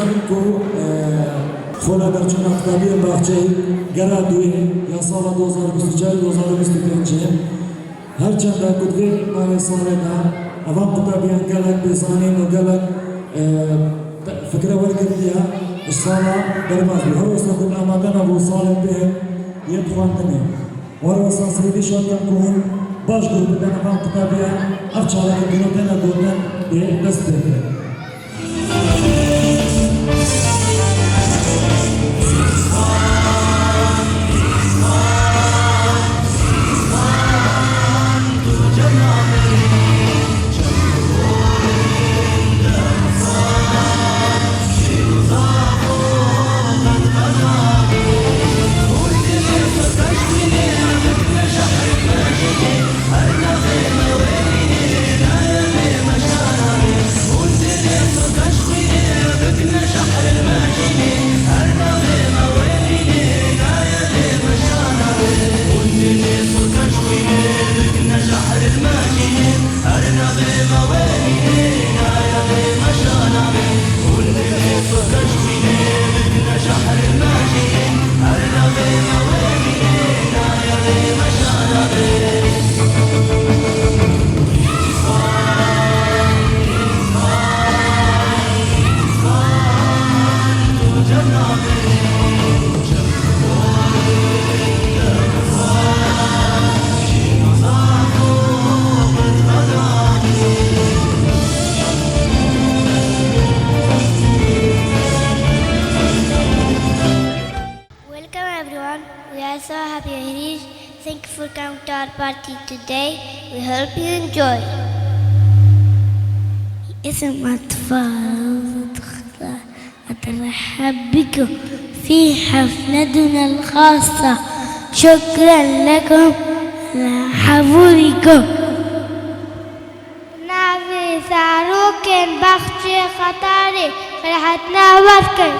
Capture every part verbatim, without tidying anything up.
Ku, e, xwe li derçûna qutabiyên baxçeyê gera duyê ya sala du hazar û bîst û çar du hazar û bîst û pêncê, her çend ku di vê mavê salê de evan qutabiyên gelek pêzanîn û gelek, e, fikre wergirtiye, ji sala derbas bû. Her wisa ku amade nebû salên dê yên xwendinê. Were wisa sêdî şotin ku hûn baş guh bidin evan qutabiya ev çalakî ku têne gotin dê dest pê kirin. Welcome everyone. We are so happy you're here. Thank you for coming to our party today. We hope you enjoy. اسم أطفال أترحب بكم في حفلتنا الخاصة. شكرا لكم على حضوركم. Navê zarokên baxçê Xetarê xelehtina we dikin.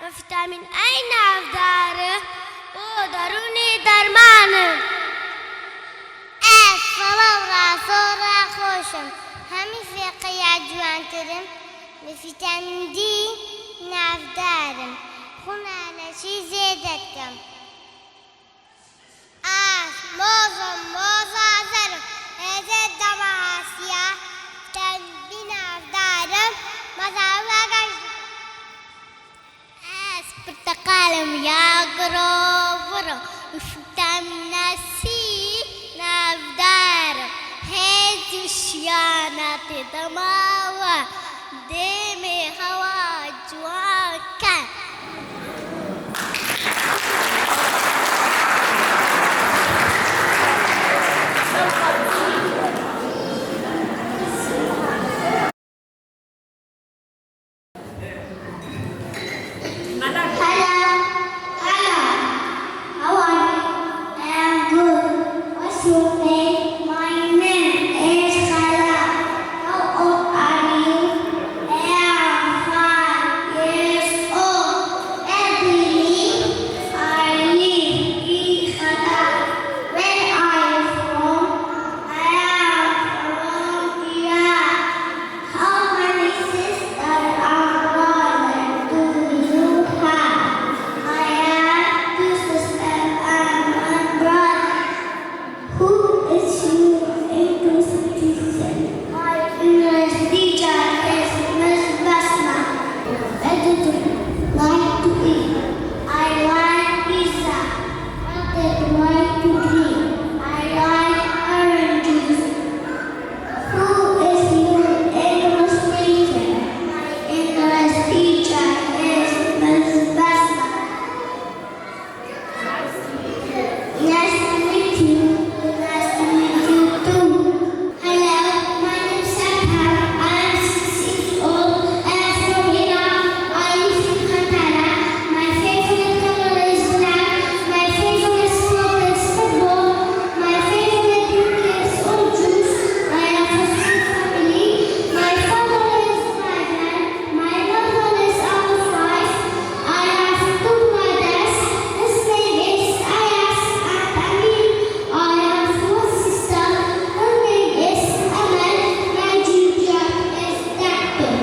Vîtamîn A navdar e û derûnê derman e. Ez sala û razo re xweş im. Hemî fêqeya ciwantir im. Bi vîtamîn D navdar im. Xwîna leşî zêde dikim. Ez moz im, moza zer im. Hêzê dema hesiya, vîtamîn B navdar im. Mezara geş dikim. Ez pirteqal im ya girovir im, vîtamîna C navdar im. Hêz û şiyana tê dema we, dêmê hewa ciwan ken. Hello, hello. How are you? I am good. What's your name? My name is Kala. How old are you? I am five years old. Actually, I live in Qatar. Where are you from? I am from Iraq. How many sisters and brothers do you have? I have two sisters and one brother. Who is your English teacher? My English teacher is Miss Basma. What do you like to eat? I like pizza. What do you like to drink? I like orange juice. Who is your English teacher? My English teacher is Miss Basma. Nice to meet you. Nice to meet you too. Hello, my name is Abhar. I am six years old. I am from Iran. I live in Qatar. My favorite color is black. My favorite sport is football. My favorite drink is orange juice. I have a small family. My father is driver. My mother is housewife. I have two brothers. His name is Ayas and Amir. I have one sister. Her name is Amal. My teacher is doctor.